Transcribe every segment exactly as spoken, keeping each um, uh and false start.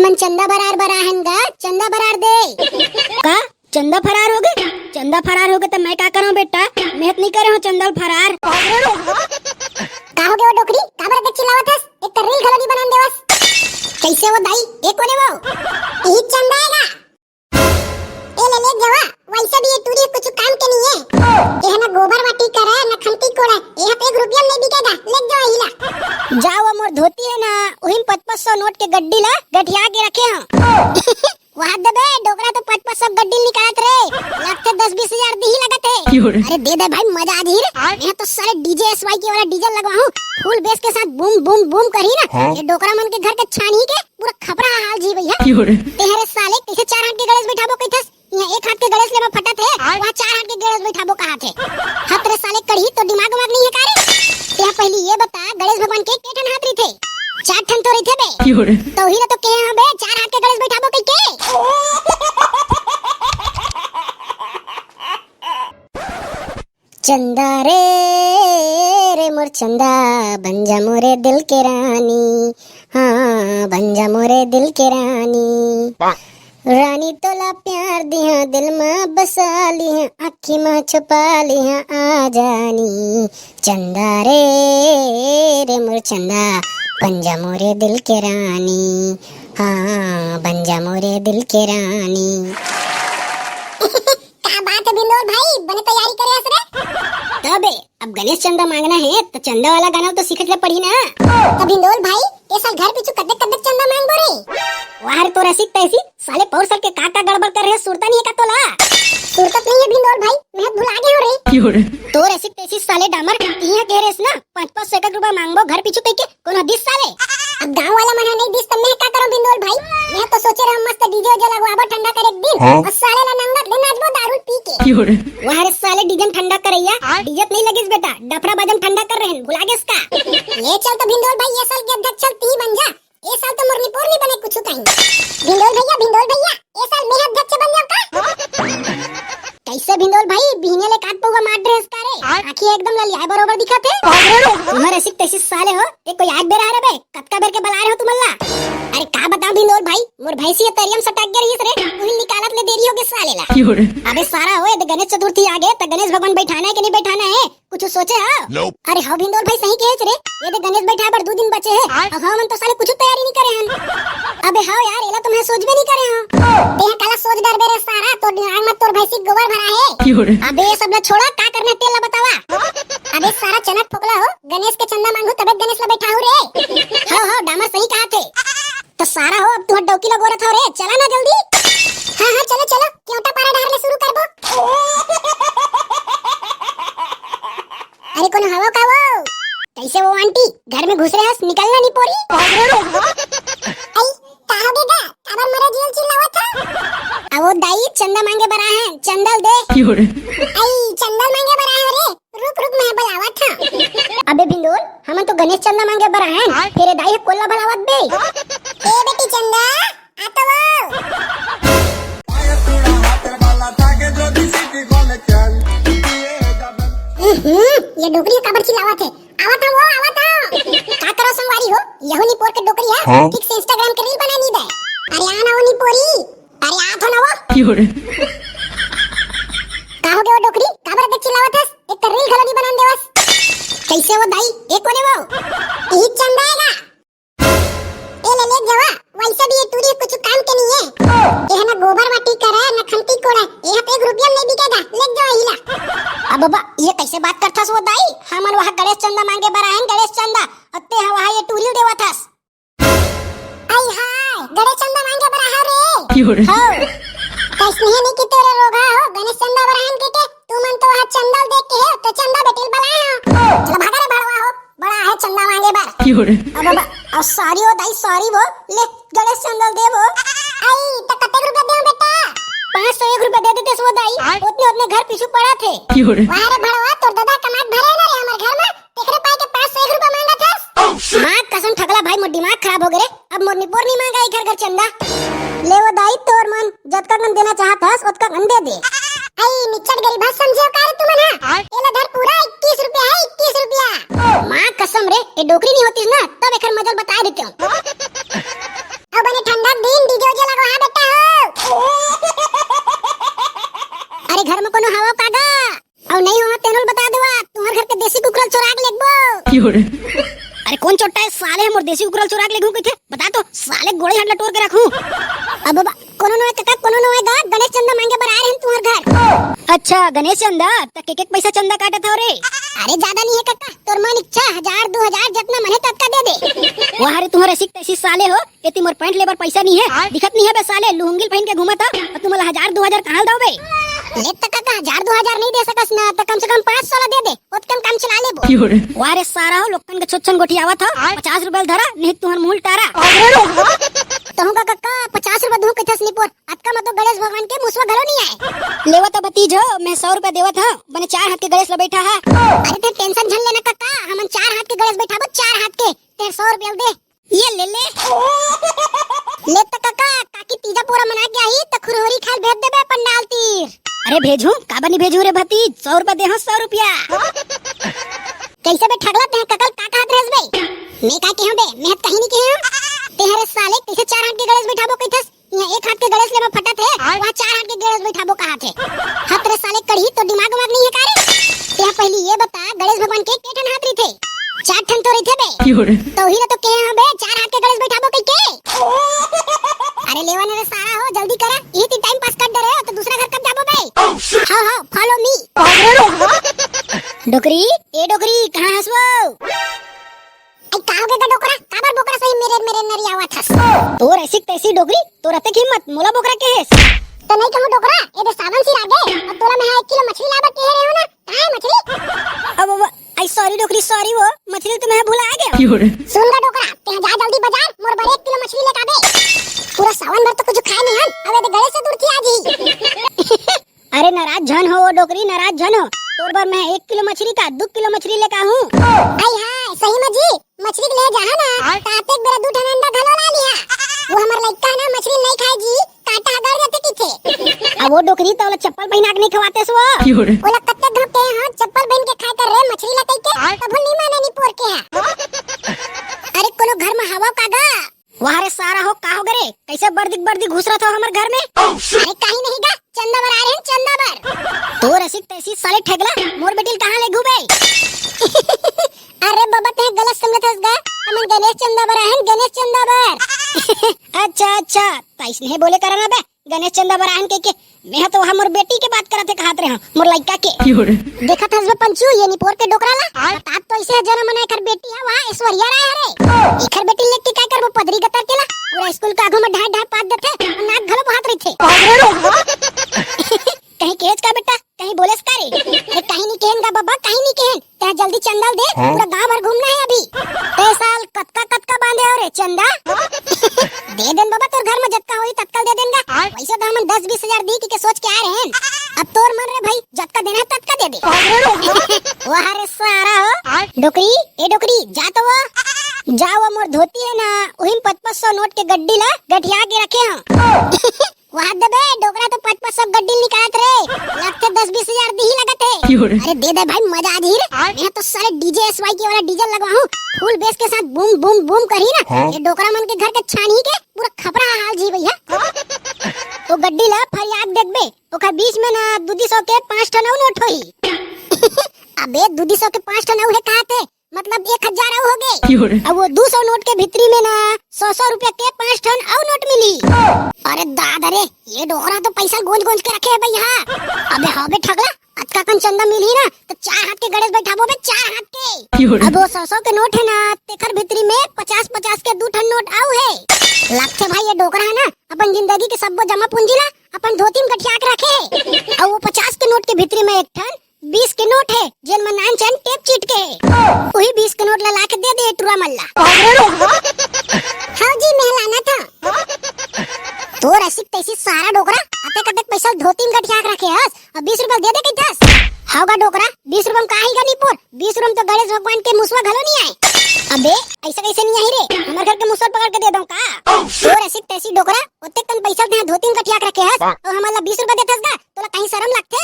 मन चंदा बरार बराहन गा, चंदा बरार दे। का? चंदा फरार होगे? चंदा फरार होगे त मैं का करंव बेटा? मैं तो नइ करे हंव चंदा ल फरार। का होगे वो डोकरी? काबर अतेक चिल्लावत हस? एक कर reel घलो नइ बनान देवस। कइसे वो दाई? ए कोने वो? इही चंदा हे गा। ए ले, ले जवा, वइसे भी ए टूरी कुछु काम के नइ हे। ए ह ना गोबर माटी करय, ना खंती कोड़य, ए ह तो एक रुपया म नइ बिके गा, ले जवा इही ला। जा वो मोर धोती हे ना, उही म पच पच सौ नोट के गड्डी ला गठिया के रखे हंव। वहा दे बे, डोकरा तो पच पच सौ गड्डी ल निकालत रे, लगथे दस बीस हजार दिही लगत हे। अरे दे दे भाई, मजा आ जही रे। मैं तो साले DJ SYK वाला DJ लगवाहूं, full bass के साथ बूम बूम बूम करही ना। हाँ। ए डोकरा मन के घर के छानही के पूरा खपरा हाल जही भइया। तेहरे साले कइसे चार हाथ के गणेश बइठाबो कहिथस? इहां एक हाथ के गणेश ले म फटत हे, वहां चार हाथ के गणेश बइठाबो कहत हे। हत रे साले कड़ही, तोर दिमाग उमाग नइ हे का रे? तेहा पहिली ये बता, गणेश भगवान के के ठन हाथ रहिथे? चार ठन तो रहिथे बे। त उही ला तो कहे हंव बे, चार हाथ के गणेश बइठाबो कहिके। चंदा रे, रे मोर चंदा, बन जा मोरे दिल के रानी, हाँ, बन जा मोरे दिल के रानी। रानी तोला प्यार दिहां, दिल म बसा लिहां, आँखी म छुपा लिहां, आ जा नी। चंदा रे, रे मोर चंदा, बन जा मोरे दिल के रानी, हाँ, बन जा मोरे दिल के रानी। का बात हे भिंदोल भाई, बने तैयारी करे हस रे? तबे, अब गणेश चंदा मांगना हे, त चंदा वाला गाना तो सीखे ल पड़ही ना। त भिंदोल भाई, ए साल घर पीछू कतेक कतेक चंदा मांगबो रे? वाह रे, तोर अइसी तइसी, साले पउर साल के का का गड़बड़ करे हस, सुरता नइ हे का तोला? सुरता नइ हे भिंदोल भाई, मैं भुला गे हंव रे। तोर अइसी तइसी साले डामर, इहां कहे रेहेस ना, पाँच पाँच सौ एक एक रुपया मांगबो घर पीछू कहिके, कोनो दिस साले? अब गांव वाला मन ह नइ दिस त मैं का करंव भिंदोल भाई? मैं तो सोचे रहेंव मस्त DJ उजे लगवाबो ठंडा करे एक दिन, हाँ। अउ साले ला नंगत ले नाचबो दारू पी के। वाह रे साले, DJ म ठंडा करइया, DJ त नइ लगिस बेटा, डफरा बाजा म ठंडा करे रहेन, भुला गेस का? ले चल तो भिंदोल भाई, ए साल के अध्यक्ष चल तिही बन जा। ए साल तो मोर निपोर नइ बने कुछु कहीं। भिंदोल भइया, भिंदोल भइया, ए साल मैं अध्यक्ष बन जांव का? कइसे भिंदोल भाई, बिहने ले काट पउवा मार ड्रेस का रे? आँखी एकदम ललियाए बरोबर दिखत हे। तुंहर अइसी तइसी साले हो, ए कोई आय बेरा हरे बे, कतका बेर के बलाए रहेंव तुमन ला। अरे का बतांव भिंदोल भाई, मोर भैंसी ह तरिया म सटक गे रहिस रे, उही निकालत ले देरी होगे साले ला। अबे सारा हो, ए दे गणेश चतुर्थी आगे, त गणेश भगवान बइठाना हे कि नइ बइठाना हे? कुछु सोचे हव? Nope। अरे हव भिंदोल भाई, सही कहेच रे। ए दे गणेश बइठाए बर दू दिन बचे हे। आय। अउ हमन तो साले कुछु तैयारी नइ करे हन। अबे हव यार, एला तो मैं सोचबे नइ करे हंव। तेहा काला सोच डरबे रे सारा, तोर दिमाग म तोर भैंसी गोबर भरा हे। अबे ये सब ला छोड़ा, का करना हे तेला बतावा। अबे सारा चनक फोकला हो, गणेश के चंदा मांगहूं तबे गणेश ला बइठाहूं रे। हव हव, डामर सही कहत हे। त सारा हो, अब तुंहर डौकी ल गोरत हव रे, चला ना जल्दी। हाँ हाँ, चलो चलो, केवटा पारा डहर ले शुरू करबो। अरे कोनो हवव का वो? कइसे वो आंटी, घर में घुस रहे हस, निकल ना निपोरी। अई, का होगे गा? काबर मरे जियल चिल्लावत हव? अ वो दाई, चंदा मांगे बर आए हन, चंदा ल दे। अई, चंदा ल मांगे बर आए हव रे? रुक रुक, मैं बलावत हंव। अबे भिंदोल, हमन तो गणेश चंदा मांगे बर आए हन, फेर ए दाई ह कोन ला बलावत बे। ए बेटी चंदा, आ तो वो। हम्म, ये डोकरी काबर चिल्लावत हे? आवत हंव वो, आवत हंव। का करव संगवारी हो, यहू निपोर के डोकरी हे, हाँ? ठीक से Instagram के reel बना नइ दे। अरे आ ना वो निपोरी, अरे आ तो ना वो। का होगे वो डोकरी, काबर अतेक चिल्लावत हस? एक reel घलो नइ बनान देवस। कइसे वो दाई, ए कोने वो? इही चंदा हे गा। ए ले, ले जवा, वइसे भी ए टूरी कुछु काम के नइ हे। ए ह ना गोबर माटी करय, ना खंती कोड़य, ए ह तो एक रुपया म नइ बिके गा, ले जवा इही ला। अब बा, ये कइसे बात करथस वो दाई? हमन वहाँ गणेश चंदा मांगे बर आए हन, गणेश चंदा, अउ तेहा वहाँ ये टूरी ल देवत हस। अई हाय, गणेश चंदा मांगे बर आए हव रे। हव। कइसने हे नहीं कि तोरे रोगहा हो, गणेश चंदा बर आए हन कहिके, तुमन तो वहाँ चंदा ल देख के हे, त चंदा बेटी ल बलाए हंव। चलो भागा रे भड़वा हो। बड़ा हे चंदा मांगे बर। अबे बा-, अ, sorry वो दाई, sorry वो। ले, गणेश चंदा ल दे वो। अई, त कतेक रुपया देवं बेटा? पाँच सौ एक रुपया दे देतेस वो दाई। आय। ओतने, ओतने घर पीछू पड़त हे। वाह रे भड़वा, तोर ददा कमात भरे हे ना रे हमर घर म, तेकरे पाय के पाँच सौ एक रुपया मांगत हस। माँ कसम ठगला भाई, मोर दिमाग खराब होगे रे। अब मोर निपोर नइ मांगय एकर घर चंदा। ले वो दाई, तोर मन जतका कन देना चाहत हस, ओतका कन दे दे। अई, निच्चट गरीब हस समझे हो का रे तुमन ह? आय। एला धर, पूरा इक्कीस रुपया हे, इक्कीस रुपया। माँ कसम रे, ए डोकरी नइ होतिस ना, तब एकर मजा ल बताय देतेंव। अउ बने ठंडा के दिन, अरे कोन चोट्टा हे साले, मोर देसी कुकरा ल चोरा के लेगहूं कहिथे? बता तो साले, गोड़े हाथ ल टोर के रखहूं। अब बाबा, कोनो नोहे कका, कोनो नोहे गा, गणेश चंदा मांगे बर आए रहेन तुंहर घर। अच्छा गणेश चंदा, त के के पैसा चंदा काटत हव रे? अरे जादा नइ हे कका, तोर मन इच्छा, हजार दू हजार जतना मन हे ततका दे दे। वाह रे तुंहर अइसी तइसी साले हो, एती मोर पैंट लेबर पैसा नइ हे, दिखत नइ हे बे साले, लुंगी ल पहिन के घूमत हव, अउ तुमन ला हजार दू हजार कहां ले दंव बे? ले त कका, हजार दू हजार नइ दे सकस ना, त कम से कम पांच सौ ला दे दे, ओतका म काम चला लेबो। वाह रे सारा हो, लोगन के छोछन गोठियावत हव, पचास रुपया ल धरा, नहीं तुंहर मुंह ल टारा। तहूं का कका, पचास रुपया दूं कहिथस निपोर, अतका म तो गणेश भगवान के मुसवा घलो नइ आय। लेवा त भतीज हो, मैं सौ रुपया देवत हंव, बने चार हाथ के गणेश ल बइठा हा। अरे ते tension झन लेना कका, हमन चार हाथ के गणेश बइठाबो, चार हाथ के, ते सौ रुपया ल दे। ये ले ले। ले त कका, काकी तीजा पोरा मना के आही, त खुरहोरी खाए ल भेज देबे पंडाल तीर। अरे भेजहूं, काबर नइ भेजहूं रे भतीज, सौ रुपया दे हंव, सौ रुपया। कइसे बे ठगला, तें कका ल का कहत रहेस बे? मैं का केहेंव बे, मैं ह त कहीं नइ केहेंव। तें ह रे साले, कइसे चार हाथ के गणेश बइठाबो कहिथस? इहां एक हाथ के गणेश ले म फटत हे, वहां चार हाथ के गणेश बइठाबो कहत हे। हत रे साले कड़ही, तोर दिमाग उमाग नइ हे का रे? तें ह पहिली ये बता, गणेश भगवान के के ठन हाथ रहिथे? चार ठन तो रहिथे बे। त उही ला तो केहे हंव बे, चार हाथ के गणेश बइठाबो कहिके। अरे लेवा ना रे सारा हो, जल्दी करा, इही ती time pass कर डरे हो, त दूसरा घर कब जाबो बे? हाव, हाव, follow me। डोकरी, ए डोकरी, कहां हस वो? ए, का होगे गा डोकरा? काबर बोकरा सही मेरे, मेरे नरियावत हस? तोर अइसी तइसी डोकरी, तोर अतेक हिम्मत, मोला बोकरा केहेस? त नइ कहूं डोकरा, ए दे सावन सिर आगे, अउ तोला मैं ह एक किलो मछली लाबर केहे रहेंव ना, कहां हे मछली? अब, अब, आई sorry डोकरी, sorry वो, मछली तो मैं भुला गेंव। सुन गा डोकरा, तें जा जल्दी बजार, मोर बर एक किलो मछली लेके आबे। पूरा सावन भर तो कुछ खाए नइ हन, अब ए दे गणेश चतुर्थी आ जही। अरे नाराज झन हो डोकरी, नाराज झन हो। तोर बर मैं एक किलो मछली का दू किलो मछली लेके आहूं। आई हाय, सही में जी, मछली के ले जाहा ना, त आतेक बेरा दू ठन अंडा घलो ला लिहा। वो हमर लइका ना मछली नइ खाय जी, कांटा ह गड़ जाथे किथे। अब वो डोकरी त ओला चप्पल पहिना के नइ खवातेस वो। ओला कत्ते घांव केहे हंव, चप्पल पहिन के खाय कर रे मछली ला कहिके, तभो नइ माने निपोर के हा। अरे कोनो घर म हवा का गा? वाह रे सारा हो, का होगे रे? कइसे बरदी बरदी घुसरत हव हमर घर में? अरे कहीं नहीं गा, चंदा बर आए रहेन, चंदा बर। तोर अइसी तइसी साले ठगला, मोर बेटी ल कहां लेगहू बे? अरे बबा, तें गलत समझत हस गा, हमन गणेश चंदा बर आए हन, गणेश चंदा बर। अच्छा अच्छा, त अइसने बोले करा ना बे, गणेश चंदा बर आए हन कहिके। मैं ह तो वहां मोर बेटी के बात करत हे, कहत रहेंव, मोर लइका के। देखत हस बे पंचू, ये निपोर के डोकरा ला? बतात तो अइसे हे, जना मना एकर बेटी हे, वहां ऐश्वर्या राय हरे। एकर बेटी ल लेके काय करबो, पदरी गतर के ला? पूरा स्कूल के आगू म ढाय ढाय पाद देथे, अउ नाक घलो बहात रहिथे। कहीं केहेस का बेटा, कहीं बोलेस का रे? अरे कहीं नइ केहेन गा बबा, कहीं नइ केहेन। तें जल्दी चंदा ल दे, पूरा गांव भर घूमना हे अभी। ए साल कतका कतका बांधे हव रे चंदा? दे देन बबा, तोर घर म जतका होही ततका ल दे देन गा। वइसे तो हमन दस बीस हजार दिही कहिके सोच के आए रहेन। अब तोर मन रे भाई, जतका देना हे ततका दे दे। वाह रे सारा हो। डोकरी, ए डोकरी, जा तो वो। जा वो मोर धोती हे ना, उही म पच पच सौ नोट के गड्डी ला गठिया के रखे हंव। वाह दे बे, डोकरा तो पच पच सौ गड्डी ल निकालत रे। लगथे दस बीस हजार दिही लगत हे। अरे दे दे भाई, मजा आ जही रे। मैं ह तो साले DJ SYK वाला DJ लगवाहूं, full bass के साथ बूम बूम बूम करही ना। ये डोकरा मन के घर के छानही के पूरा खपरा हाल जही भइया। वो गड्डी ला फरिया के देखबे, ओकर बीच में ना दू दू सौ के पांच ठन अउ नोट होही। अबे दू दू सौ के पांच ठन अउ हे कहत हे, मतलब एक हजार अउ होगे। अउ वो दू सौ नोट के भीतरी में ना सौ सौ रुपया के पांच ठन अउ नोट मिलही। अरे दादा रे, ये डोकरा तो पइसा ल गोंज गोंज के रखे हे भइया। अबे हव बे ठगला, अतका कन चंदा मिलही ना, त चार हाथ के गणेश बइठाबो बे, चार हाथ के। अब वो सौ सौ के नोट हे ना, तेकर भीतरी में पचास पचास के दू ठन नोट अउ हे। लगथे भाई ये डोकरा हे ना, अपन जिंदगी के सब्बो जमा पूंजी ला अपन धोती म गठिया के रखे हे। अउ वो पचास के नोट के भीतरी में एक ठन बीस के नोट हे, जेन म नान चैन टेप चिटके हे। उही बीस के नोट ला लाके दे दे टुरा मन ला। हव जी, मैं लानत हंव। तोर अइसी तइसी सारा डोकरा, अतेक अतेक पइसा ल धोती म गठिया के रखे हस, अउ बीस रुपया दे दे कहिथस। हव गा डोकरा, बीस रुपया म का ही गा निपोर, बीस रुपया म तो गणेश भगवान के मुसवा घलो नइ आय। अबे, अइसे कइसे नइ आही रे? हमर घर के मुसवा ल पकड़ के दे दंव का? तोर अइसी तइसी डोकरा, ओतेक कन पइसा ल तेंहा धोती म गठिया के रखे हस, अउ हमन ला बीस रुपया देथस गा, तोला कहीं सरम लगथे?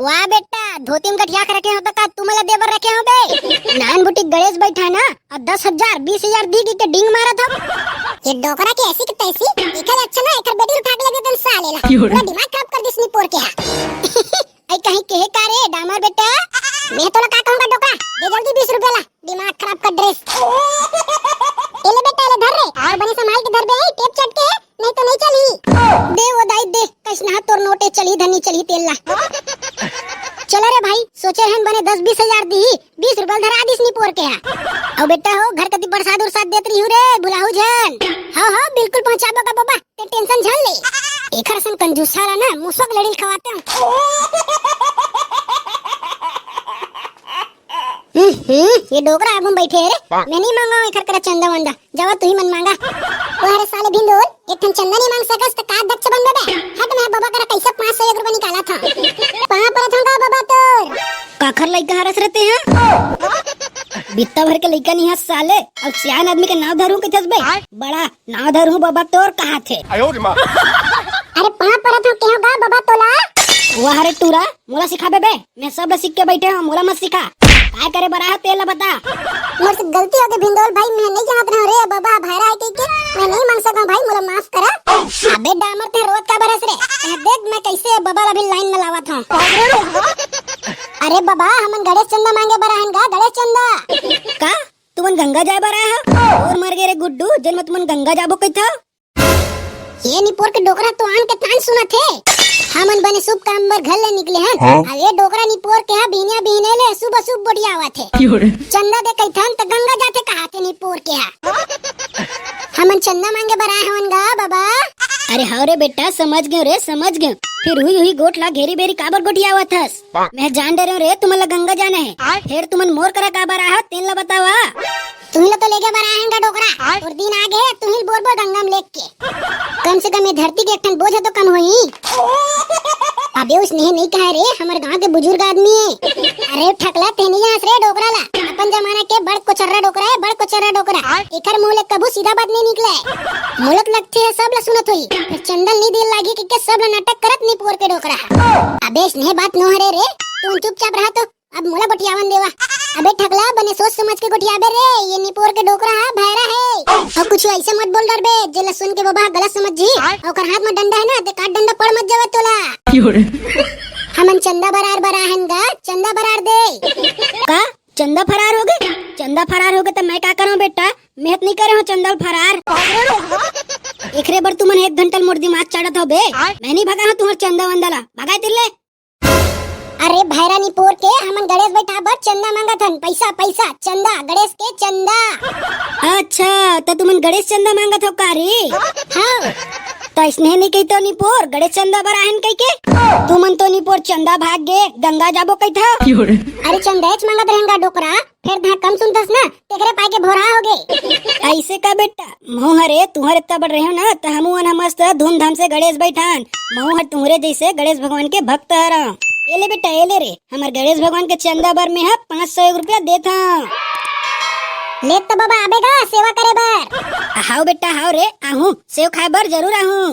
वाह बेटा, धोती म गठिया के रखे हंव त का तुमन ला दे बर रखे हंव बे? नानबुटी गणेश बइठा ना, अउ दस हजार, बीस हजार दिही कहिके डींग मारत हव। ये डोकरा के अइसी के तइसी, एकर अच्छा ना, एकर बेटी ल उठा के ले देतेन साले ला। पूरा दिमाग खराब कर दिस निपोर के हा। अई कहीं केहे का रे डामर बेटा? मैं तोला का कहूं गा डोकरा, दे जल्दी बीस रुपया ला। नहीं तो नहीं चली। दे वो दाई दे, कइसना तोर नोटे चली धनी चली तेल ला। चला रे भाई, सोचे हन बने दस बीस हजार दी, बीस रुपया धरा दिस निपोर के हा। अउ बेटा हो, घर कती प्रसाद उरसाद देत रहिहू रे, भुलाहू झन। हाँ हाँ, बिल्कुल पहुँचाबो का बाबा, ते tension झन ले। एखर सन कंजूसा ला ना, मुसवा के लड़ी ल खवातेंव। हम्म, हम्म, ये डोकरा आगू में बइठे हे रे। मैं नहीं मांगंव एखर करा चंदा वंदा। जावा तुही मन मांगा। ओ हरे साले भिंदोल, एक ठन चंदा नहीं मांग सकस त का दक्ष बनबे बे? हट, मैं बबा करा कइसे पाँच सौ एक रुपया निकालत हंव। पाँव परत हंव गा बबा तोर। काखर लइका हरस रे ते हा? बित्ता भर के लइका नहीं हस साले, अउ सियान आदमी के नाव धरूं कहिथस बे? बड़ा नाव धरूं बबा तोर कहाथे। अरे पाँव परत हंव केहेंव गा बबा तोला। वाह रे टूरा, मोला सिखाबे बे? मैं सब ल सीख के बइठे हंव, मोला मत सिखा। काय करे बर आय हस तेला बता। मोर से गलती होगे भिंदोल भाई, मैं नहीं जानत रहेंव रे बबा भैरा हे कहिके, मैं नहीं मांग सकंव भाई, मोला माफ करा। अबे डामर, ते रोवत काबर हस रे? ते देख मैं कइसे बबा ला भी line में लावत हंव। अरे बबा, हमन गणेश चंदा मांगे बर आए हन गा, गणेश चंदा। का? तुमन गंगा जाए बर आए हव? अउ मर गे रे गुड्डू, जेन म तुमन गंगा जाबो कहिथव। ये निपोर के डोकरा तो आन के तान सुनत हे। हमन बने शुभ काम बर घर ले निकले हन। हाँ। अउ ये डोकरा निपोर के हा बिहनिया बिहने ले शुभ अशुभ गोठियावत हे। चंदा दे कहिथन त गंगा जाथे कहाथे निपोर के हा। हमन चंदा मांगे बर आए हवन गा बबा। अरे हव रे बेटा, समझ गेंव रे, समझ गेंव। फेर उही उही गोठ ला घेरी बेरी काबर गोठियावत हस? मैं जान डरेंव रे, तुमन ला गंगा जाना हे। फेर तुमन मोर करा काबर आए हव, तेन ला बतावा। तुही ला तो लेगे बर आए हन गा डोकरा। तोर दिन आ गे, तुही ल बोरबो गंगा में लेग के। कम से कम ये धरती के एक ठन बोझ तो कम होही। अबे उसने नहीं कहा रे, हमर गांव के बुजुर्ग आदमी हे। अरे ठकला, ते नहीं जानस रे डोकरा ला। अपन जमाना के बड़ कोचर्रा डोकरा हे, बड़ कोचर्रा डोकरा। एखर मुंह ले कभू सीधा बात नहीं निकले। मोला तो लगथे सब ला सुनत होही। फेर चंदा ल नहीं दे लागही कहिके सब ला नाटक करत निपोर के डोकरा। अबे स्नेह बात नो हरे रे, तुम चुपचाप रहा तो। अब मोला गोठियावन देवा। अबे ठकला, बने सोच समझ के गोठियाबे रे, ये निपोर के डोकरा हा, भैरा हे। अउ कुछ अइसे मत बोल डरबे, जेला सुन के बबा गलत समझ जी। अउ ओकर हाथ में डंडा हे ना, ते काट डंडा पड़ मत जावे तोला। हमन चंदा बरार बर आए हन गा, चंदा बरार दे। का? चंदा फरार होगे? चंदा फरार होगे त मैं का करंव बेटा? मैं तो नहीं करे हंव चंदा फरार। एकरे बर तुमन एक घंटा ल मोर दिमाग चाटत हव बे। मैं नहीं भगाहूं तुम्हर चंदा वंदा ला। भगाए तिल्ले। अरे भैरा निपोर के, हमन गणेश बइठाय बर चंदा मांगत हन। पइसा, पइसा, चंदा, गणेश के चंदा। अच्छा, त तुमन गणेश चंदा मांगत हव का रे? हाँ। त अइसने नहीं कहिथव निपोर, गणेश चंदा बर आए हन कहिके। तुमन तो निपोर चंदा भाग गे, गंगा जाबो कहिथव। अरे चंदेच मांगत रहेन गा डोकरा, फेर तहां कम सुनथस ना, तेकरे पाय के भोरहा होगे। अइसे का बेटा, महूं हरे तुंहर इतना बड़ रहेंव ना, त हमू मन ह मस्त धूमधाम से गणेश बइठान। महूं हर तुंहरे जइसे गणेश भगवान के भक्त हरंव। ए ले बेटा, ए ले रे, हमर गणेश भगवान के चंदा बर में ह पाँच सौ एक रुपया देत हंव। ले त बबा आबे गा सेवा करे बर। हाव बेटा, हाव रे, आहूं, सेव खाए बर जरूर आहूं।